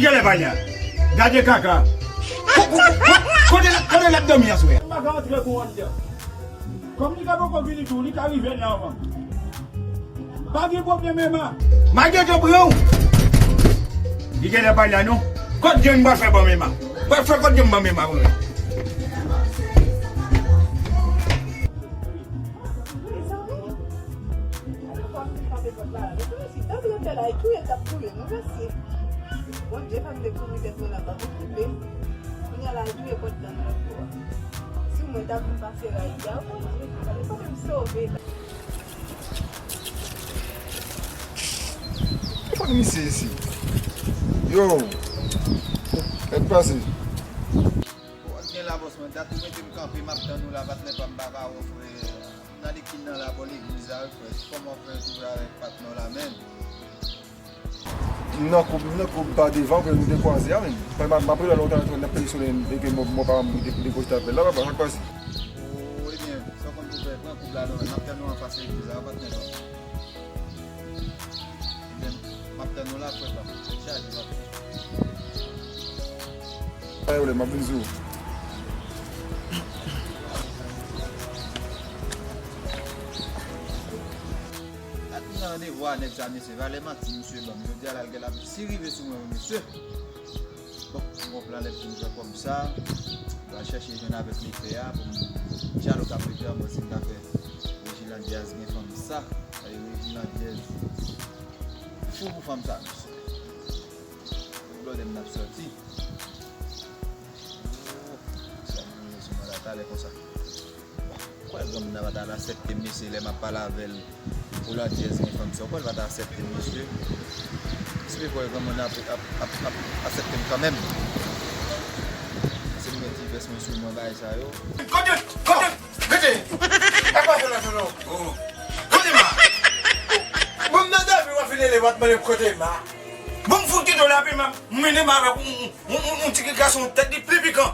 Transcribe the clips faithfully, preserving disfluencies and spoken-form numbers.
Genlè pa la. Gade kaka. Ko- ko- ko- Kote l- kote l ap dòmi aswè a? M pa ka antre kou anndan. Kòm li ka poko vini tou, li ka rive la anvan. Pa gen pwoblèm, Ema. M a gentan pran w. Li genlè pa la non. Kot John m pral fè ban m Ema. Pral fè kot John ban m Ema pou mwen. Mezanmi, gade kòm li frape pòt la. Mesye, tann lè fè la, e touye l t ap touye nou, mesye. Bondye fè m te kouvri tèt mwen nan bab okipe. Kounye a la, e touye pòt la nan lòt bò a. Si mwen ta vin pase ray la, o Bondye, fòk m sove la. Ki fòk misye isi? Yo, èk pase. Ou gen la bòs mwen, dat ou mete m kanpe, m ap tann ou la, patnè pa m, m pa ka wè w, frè. M nan likin nan la bò legliz la wi, frè. Kòman w fè twouve avèk patnè w la menm? M nan koub, m nan koub pa devan, frè, nou te kwaze a menm. Frè, m ap, m ap rele w lontan, n ap peyi sonnen, e ke mò, mò pa m de, de gòch t ap la, papa, sa k pase? O, ebyen, sa w konn pou fè, pran koub la non, n ap tann ou anfas legliz la, patnè pa m. Ebyen, m ap tann ou la, frè pa m. Tèt chaje, patnè. Pa gen pwoblèm, m ap vin sou ou. Gad moun nan randevou a nèg sa, mesye. Valè manti misye ban m. Jodi a la, l gen la si rive sou mwen, mesye. Bon, m gon plan lè fin fè kòb sa. M pral chèche jwenn avèk lepè a pou m, jan l ka prete an, mwen si m ta fè Reginald Diaz gen fanm sa. Sa e Reginald Diaz fou pou fanm sa, mesye. Blòdè m n ap sòti. Sa m rive sou mwen la talè konsa. Kwè granmoun nan pa t al aksepte m, mesye, lè m ap pale avè l pou Landjèz gen fanm sa. Kwè l pa t al aksepte m, mesye. Espere kwè granmoun nan ap, ap, ap, ap aksepte m kanmenm. Se m gen ti vès mwen sou mwen, bagay sa yo. Kote, kote, kote? Apa fè la tonton? Oh. Kote ma? Bon, m nan dòmi, w ap vin rele m, w ap mande m kote ma. Bon, m fout kite w la, pi m ap mennen ma avèk yon, yon, yon, yon ti gason tèt li pli pikan.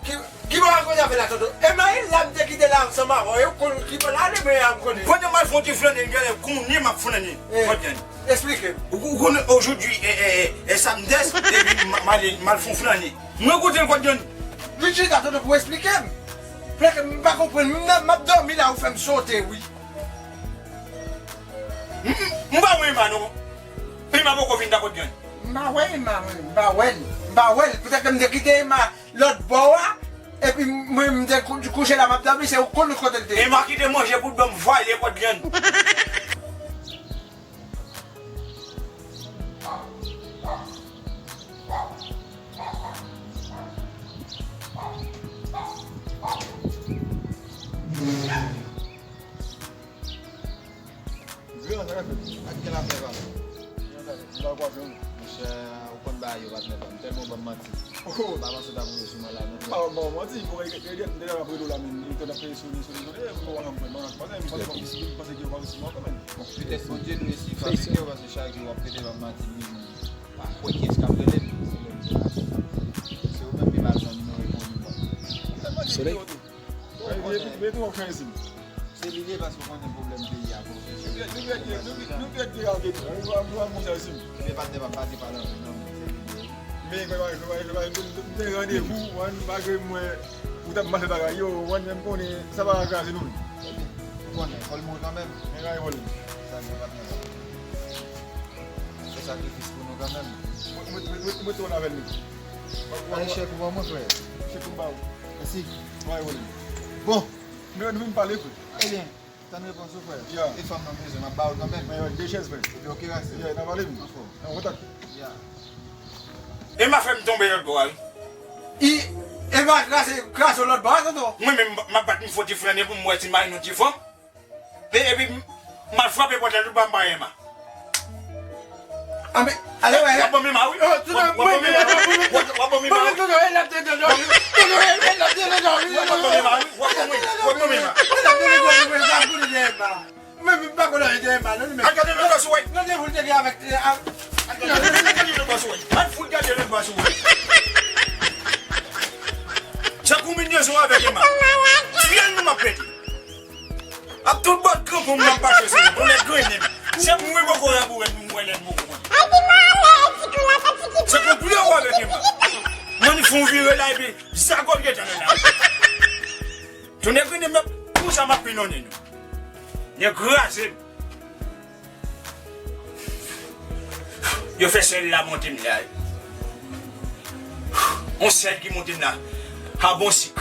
Ki, ki bagay kote afè la tonton? E mari la m te kite la ansanm avè w, e w konn ki pa la demen a m konnen. Pandan m al fè yon ti flannen, genlè kounye m ap flannen. Eh, Fòdyann. Eksplike m. Ou, ou konnen ojodwi, e, e, e, e samdès, epi m, m ale, m al fè yon flannen. Mwen kote l Fòdyann. Vin chita tonton pou eksplike m. Frè, m pa konprann. M nan, m ap dòmi la, ou fè m sote, wi. M, m pa wè Ema non. Ema poko vin ta Fòdyann. M pa wè Ema, mwen. M pa wè l. M pa wè l. Poutèt ke m te kite Ema lòt bò a, epi mwen, m te kou-, kouche la, m ap dòmi, se ou konn kote l te ye. Ema kite manje pou l ban m vwale Fòdyann. Gran, sa k ap fèt? Ak gen lafè, pa m. Gen lafè, m pa kwaze w. Monchè, ou konn bagay yo, patnè pa m. Tèlman w ban m manti. Oh. M pa panse w t ap rive sou mwen la, non, frè. Pa ban w manti, bon, e, e, e, m te ap rele w la, men, m te ap peye sou, sou, sou, e, m pa wè anpwen, m pa panse, m panse, m panse, m panse ke w pa resi mò kanmenm. Bon, petèt Bondye dwe si fabrike w, paske chak jou w ap pete ban m manti, m pa kwè kiyès k ap rele m. Se lè m te la. Se ou menm ki pa janm inyore pou ou menm. Solèy. Mete w ap fè ensi. Se li ye paske w konnen pwoblèm peyi a, bon. Nou pèdi, nou pèdi, nou pèdi, nou pèdi avèk nou. Nou pa, nou pa monchè isit. Ebyen, patnè pa m, pa gen pale anpil non, men se li ye. Men, men, men, men, men, men, m te randevou, man, malgre mwen, ou t ap mache bagay yo, man, men m konnen, sa pa ka kraze nou. Ebyen, ou konnen, fò l mouri kanmenm. Men, men, men. Sa gen patnè pa m. Fè sakrifis pou nou kanmenm. Mwen, mwen, mwen, mwen, mwen tou avè l menm. Bay chèk ou ban mwen, frè. Chèk ou ba ou. Mèsi. Mwen, mwen. Bon. Nou, nou vin pale, frè. Ebyen, tann repons ou, frè. Ya. E fanm nan bezwen, m ap ba ou l kanmenm. Mwen, de chèz, frè. Ebyen, oke, reste. Ya, n a pale, wi. Anfòm. An kontak. Ya. Ema fè m tonbe lòt bò a, wi. I, Ema kraze, kraze lòt bò a, tonton. Mwen menm, m ap bat m fò ti flannen pou m wè si m pa jwenn yon ti fanm. E, epi, m, m al frape pòt la, tout pa m pa Ema. Anben, ale wè. W ap ban m Ema, wi. Oh, tonton, w ap, w ap ban m Ema, wi. W ap, w ap ban m Ema, wi. Tonton, e, e, l ap di tonton, wi. W ap ban m Ema, wi. W ap ban m, w ap ban m Ema. L ap di tonton, wi, w ap ban m Ema. Mwen menm pa konn anyen de Ema, non, men. Al gade lòt bò sou wè. Randevou l te gen avèk, e, a. Al gade lòt bò sou wè. Al fout gade lòt bò sou wè. Sa konbinezon avèk Ema. Fyèl nou m ap pete. Ap tout bòt kranpon m ap mache sou li. Pou nèg grennen m. Se mwen poko labourèt nou mwen lè m poko konn. Se konpli yo wè avèk Emma. Mwen fè yon vire la epi zago l gentan nan la. Tounen vini men pou sa m ap pinonnen nou. Nèg kraze m. Yo fè sèl la monte m la. On sèl ki monte m la. A bon sik.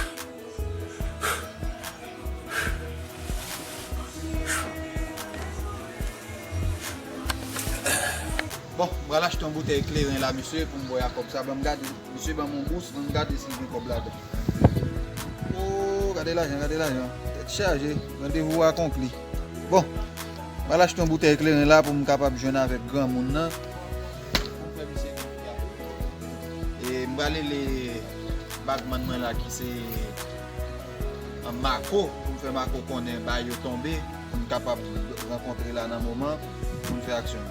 Bon, m pral achte yon boutèy kleren la, mesye, pou m bwè ak kòb sa. Ban m gade, mesye, ban m yon bous, ban m gade si l gen kòb ladan. Oh, gade lajan, gade lajan. Tèt chaje, randevou a konkli. Bon, m pral achte yon boutèy kleren la pou m kapab jwenn avèk granmoun nan. Pou m fè misye konfyans. E m pral rele bagman mwen la ki se an Mako, pou m fè Mako konnen bagay yo tonbe, pou m kapab rankontre la nan moman, pou m fè aksyon.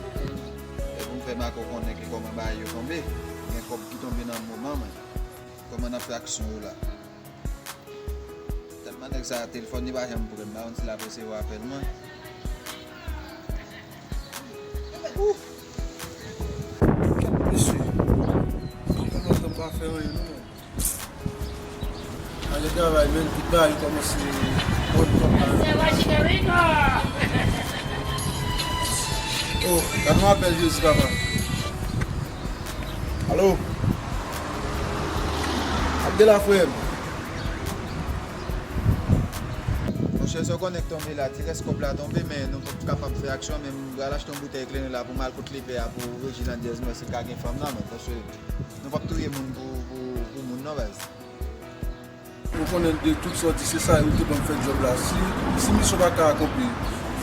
E pou m fè Mako konnen ke kòman bagay yo tonbe, gen kòb ki tonbe nan moman, men kòman n ap fè aksyon yo la. Tèlman nèg sa a, telefòn li pa janm pran, m pa konn si l ap resevwa apèl mwen. Ouh! Kèt mesye. Sa fè lontan m pa fè anyen non, men. Ale travay, men tout bagay kòmanse on top la. Oh, gade yon apèl Jezi, papa. Alo? Abdela, frè m. Monchè, sa w konnen k tonbe la, ti rès kòb la tonbe, men nou p ap kapab fè aksyon, men m pral achte yon boutèy kleren la pou m al kot lepè a pou Rejilandyèz mwen, si l ka gen fanm nan, men, paske nou p ap touye moun pou, pou, pou moun, non, baz. Ou konnen de tout sa w di, se sa yo te ban m fè djòb la. Si, si misyon pa ka akonpli,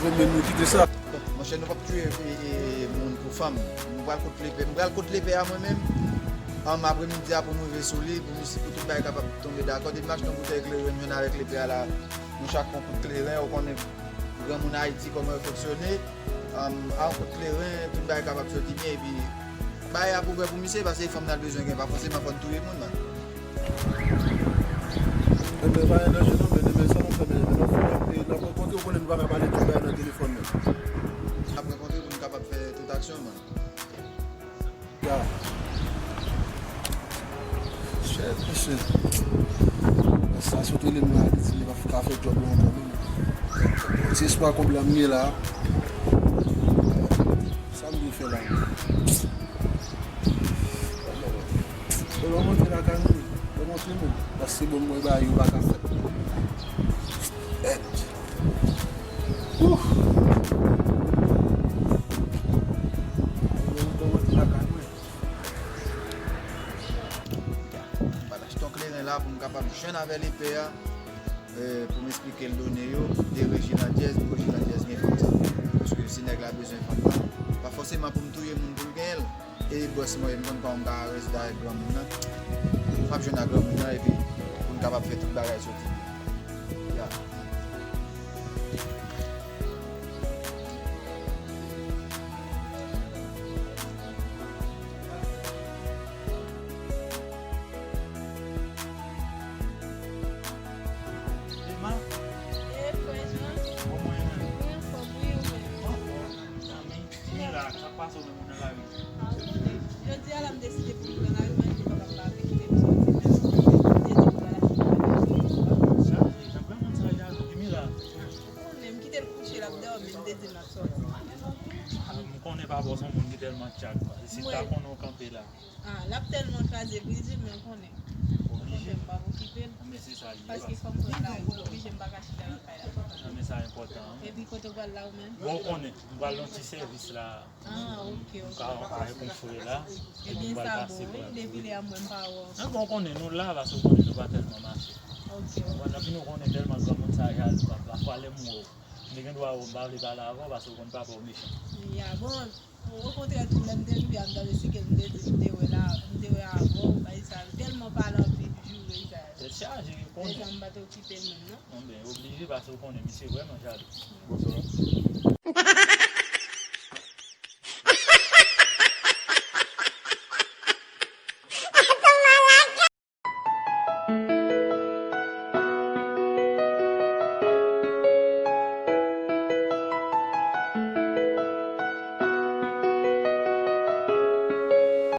fò men nou kite sa. Bon, monchè, nou p ap touye, e, e, moun pou fanm. Nou pral kot lepè. M pral kot lepè a mwen menm. An, apremidi a pou m rive sou li, pou misye, pou tout bagay kapab tonbe dakò. Depi m achte yon boutèy kleren, m jwenn avèk lepè a la, nou chak pran kout kleren, ou konnen granmoun Ayiti kòman yo fonksyone. Am, a yon kout kleren, tout bagay kapab soti byen, epi bagay ap ouvè pou misye, paske fanm nan bezwen gen, pa fòseman fò n touye moun, man. Enben, pa gen danje non, men demen sa n ap fè, men, men n ap fè, e, n ap rankontre, ou konnen nou pa ka pale tout bagay nan telefòn, men. N ap rankontre pou n kapab fè tout aksyon, man. Ya. Shit, mesye. Sa sot rele m la, li di li pa ka fè djòb la ankò, non. Ti espwa kòb la m gen la. Sa m dwe fè la? Bon, mwen monte lakay mwen. Mwen monte, men. Paske bon, mwen ba yo pa ka fè. Shit. Ouh. Mwen monte lakay mwen. Ya, m pral achte yon kleren la pou m kapab jwenn avè lepè a, e, pou m esplike l done yo, de Rejilandyèz, pou Rejilandyèz gen fanm sa. Paske si nèg la bezwen fanm nan, pa fòseman pou m touye moun pou l genyen l. E bòs mwen, m konn kòman m ka rezide avèk granmoun nan. M ap jwenn ak granmoun nan, epi pou n kapab fè tout bagay soti. Ya. Emma? E, frè Jan? Kòman w ye menm? Mwen anfòm, wi, ou menm? Anfòm. Zanmi, Mila, sa k pase w menm, ou nan lari? A, ou konnen. Jodi a la, m deside pou m pran lari, mwen, m te kapab pa vle kite m soti, men m te di m pral achte yon bagay. Sa, jan granmoun sa jalou, Mila. Ou konnen, m kite l kouche, l ap dòmi, m te di l m ap soti. M konnen papa w se yon moun ki tèlman tchak, si l ta konnen w kanpe la. A, l ap tèlman kraze brize, men w konnen. Ou konnen m p ap okipe l. Paske fò m pran lari, m oblije, m pa ka chita lakay la. Non, men sa enpòtan, wi. Epi kote w pral la, ou menm? Bon, ou konnen, m pral nan ti sèvis la. A, ok, ok. M ka anpare pou m fouye la. Ebyen, sa bon, wi. Depi lè a mwen m pa wè w. Men bon, ou konnen, nou la, paske ou konnen nou pa tèlman mache. Ok, ok. Ou konprann? Epi nou konnen tèlman granmoun sa jalou, pafwa lè m wè w, m te gen dwa wè w, m pa vle pale avè w, paske ou konn papa w mechan. Ya, bon, okontrè, tou lè m te rive a, m t ap esplike l, m te di m te wè la, m te wè avè w, bagay sa, tèlman pale anpil, joure sa. Tèt chaje, ou konnen. Deja m pa t okipe l menm, non. Bon, ben, oblije, paske ou konnen, misye vrèman jalou. Bonswa.